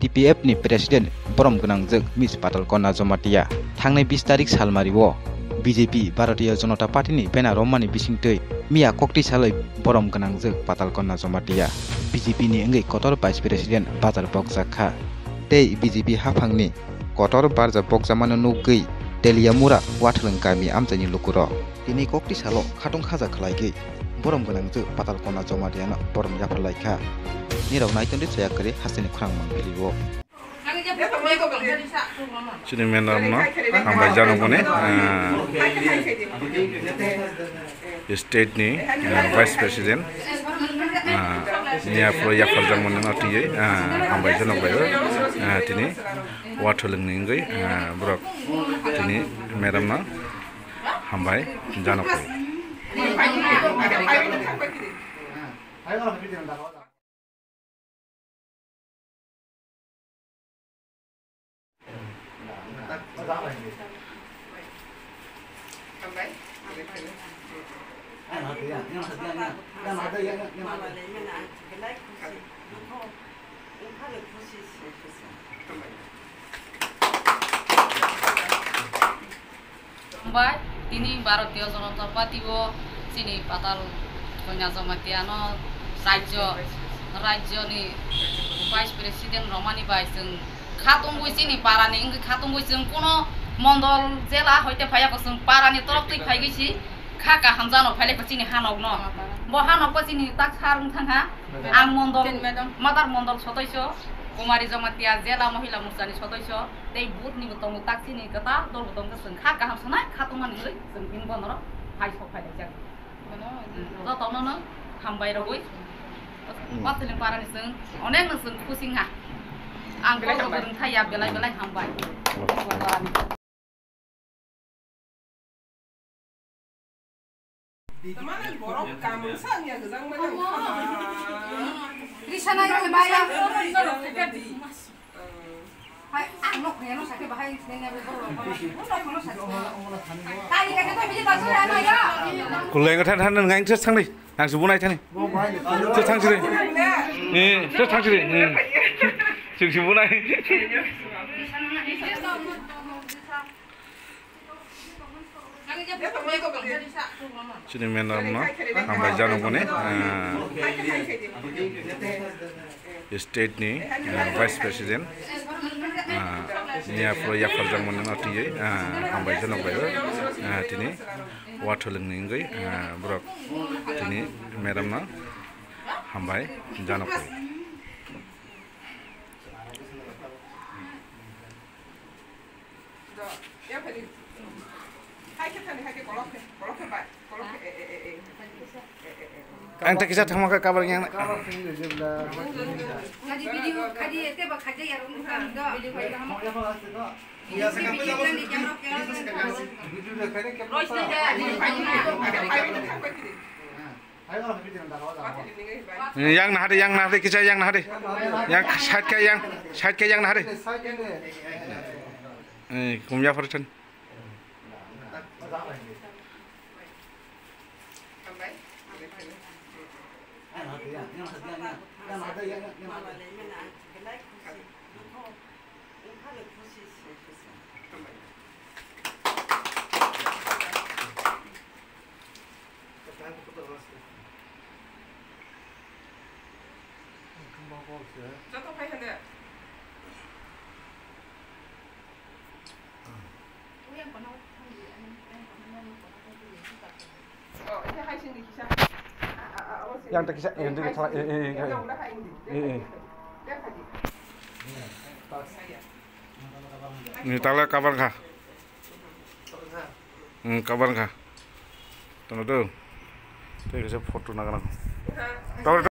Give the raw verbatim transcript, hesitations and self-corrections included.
T P F ni president borom gwnangjwk Miss Patal Kanya Jamatia. Thangnai bis tarik salmari o B J P Bharatiya Janata Party ni banner romani bisingtwi miya kokti salwi borom gwnangjwk Patal Kanya Jamatia B J P ni wngwi kotor vice president bajar bokjak kha. Tei B J P haphangni kotor barja bokjamano nugwi Teliamura Wathalwng kami amchaini lukurok. Tini kokti salo khatung khaja khlaigwi borom gwnangjwk Patal Kanya Jamatiano borom yapharlai kha. Nirok naitongdi chaya kwrwi hasteni khorang mangpili o. Chini madam no hambai jano boni, ah, state ni, ah, vice president, ah, ni aphuru yapharjakmani no twiwi, ah, hambai jano bai o, ah, tini wathalwng ni wngwi, ah, borok tini madam no hambai jano bai. Hambai, tini Bharatiya Janata Party o chini Patal Kanya Jamatia no rajyo, rajyo ni Vice President romani bai chwng kha tongwi chini para ni wngwi kha tongwi chwng kuno mondol jela hoite phaiya ko chwng para ni torok twi phaigwi si kha kaham jano phailai ko chini hanok no. Bo hanok ko chini tak sar wng thang ha. Ang mondol, Madam. Madam mondol sotoiso, Kumari Jamatia jela mohila morcha ni sotoiso. Tei booth ni bo tongo tak chini kwtal dol bo tongo chwng kha kaham sanai kha tongmani wngwi chwng bini bono phai sok phai laijak. Jotono no hambai rogwi. Hmm. Patwleng para ni chwng onek no chwng khusi wngha. Ang belai kok hambai. Rwng thai ya belai belai hambai. Hmm. Kulai ngatha than nang thangni. Nang subunai thani. Thangsi re. Eh, thangsi re. Eh. Thangsi bunai. Chini madam no hambai jano boni, ah, state ni, ah, vice president, ah, ni aphuru yapharjakmani no twiwi, ah, hambai jano bai o, ah, tini wathalwng ni wngwi, ah, borok tini madam no hambai jano bai. Ang ta kisa thangma kha kabar yang. Khadi video, khadi ete ba khadi yar um kha do. Yang nahari, yang nahari, kisa yang nahari. Yang side khe, yang side khe yang nahari. Eh, kumya photo chan. Joto phai hande. Yang tak kisah, yang tak kisah, eh, eh, eh, eh, eh, eh. Ni tala kabar kha? Hmm, kabar kha? Tunggu tu. Tengok saya foto nak nak. Kabar